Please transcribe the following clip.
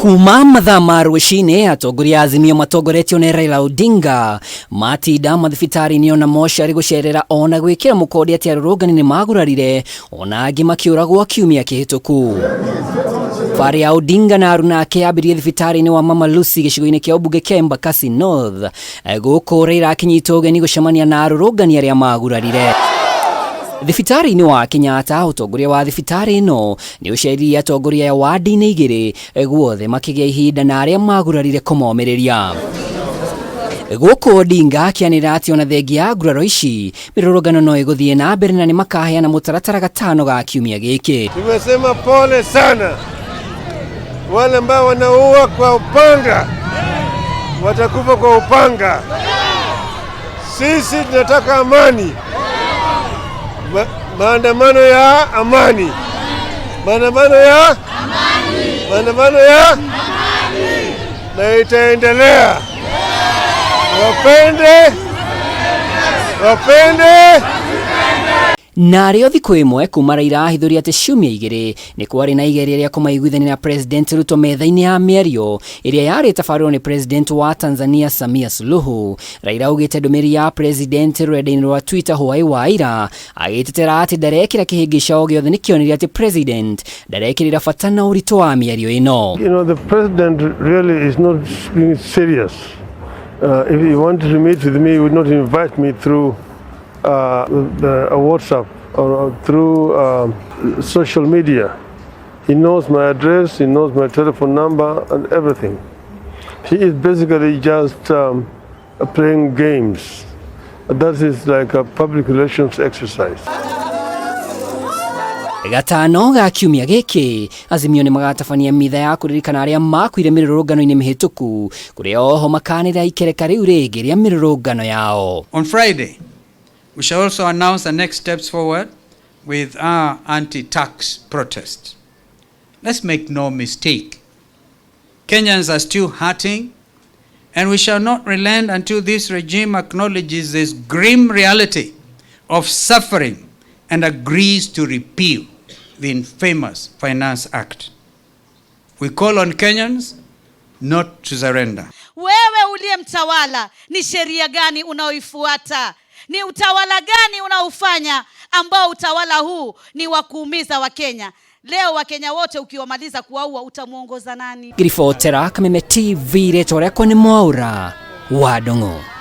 Kuma mathaa ma rũcinĩ, atongoria a Azimio matongoretio nĩ Raila Odinga matinda mathibitarĩ-inĩ ona mocarĩ gũcerera ona gwĩkĩra mũkonde atĩ arũrũngani nĩ magurarire ona angĩ makĩũragwo kiumia kĩhĩtũku. Thabarĩ ya Odinga na aruna ake yambĩrĩirie thibitarĩ-inĩ wa Mama Lucy gĩcigo-inĩ kĩa ũmbunge kĩa Embakasi North. Gũkũ Raila akĩnyitwo ũgeni gũcemania na arũrũngani arĩa magurarire. Thibitarĩ-inĩ wa Kenyatta, ũtongoria wa thibitarĩ ĩno nĩ ũceririe atongoria aya wandi-inĩ igĩrĩ guothe makĩgĩa ihinda na arĩa magurarire kũmomĩrĩria. Gũkũ Odinga akĩanĩrĩra atĩ ona thengia ya nguraro ici, mĩrũrũngano no ĩgũthiĩ na mbere na nĩ makaheana mũtaratara gatano ga kiumia gĩkĩ. Tumesema pole sana wale ambao wanaua kwa upanga watakufa kwa upanga. Sisi tunataka amani, maandamano ya amani, maandamano ya amani, maandamano ya amani, na itaendelea. Wapende wapende. Narĩo thikũ ĩmwe kuma Raila ahithũria atĩ ciumia igĩrĩ nĩ kwarĩ na igeria rĩa kũmaiguithania na President Ruto metha-inĩ ya mĩario ĩrĩa yarĩ tabarĩrwo nĩ President wa Tanzania Samia Suluhu. Raila augĩte ndũmĩrĩri ya President rũrenda-inĩ rwa Twitter hwaĩ wa ira agĩtetera atĩ ndarekĩra kĩhĩngĩca o gĩothe nĩ kĩonire atĩ President ndarekĩrĩra bata na ũritũ wa mĩario ĩno. The president really is not being serious. If he wanted to meet with me, he would not invite me through a WhatsApp or through social media. He knows my address, he knows my telephone number and everything. He is basically just playing games. That is like a public relations exercise. Gatano ga kiumia gĩkĩ, Azimio nĩ magatabania mitha ya kũririkana arĩa makuire mĩrũrũngano-inĩ mĩhĩtũku, kũrĩa oho makanĩrĩra ikereka rĩu rĩngĩ rĩa mĩrũrũngano yao. On Friday, we shall also announce the next steps forward with our anti-tax protest. Let's make no mistake. Kenyans are still hurting, and we shall not relent until this regime acknowledges this grim reality of suffering and agrees to repeal the infamous Finance Act. We call on Kenyans not to surrender. Wewe uliye mtawala, ni sheria gani unaoifuata? Ni utawala gani unaofanya ambao utawala huu ni wa kuumiza Wakenya? Leo Wakenya wote ukiwamaliza kuwaua utamuongoza nani? Ngiribotera Kameme TV, rĩtwa rĩakwa nĩ Mwaũra wa Ndung'u.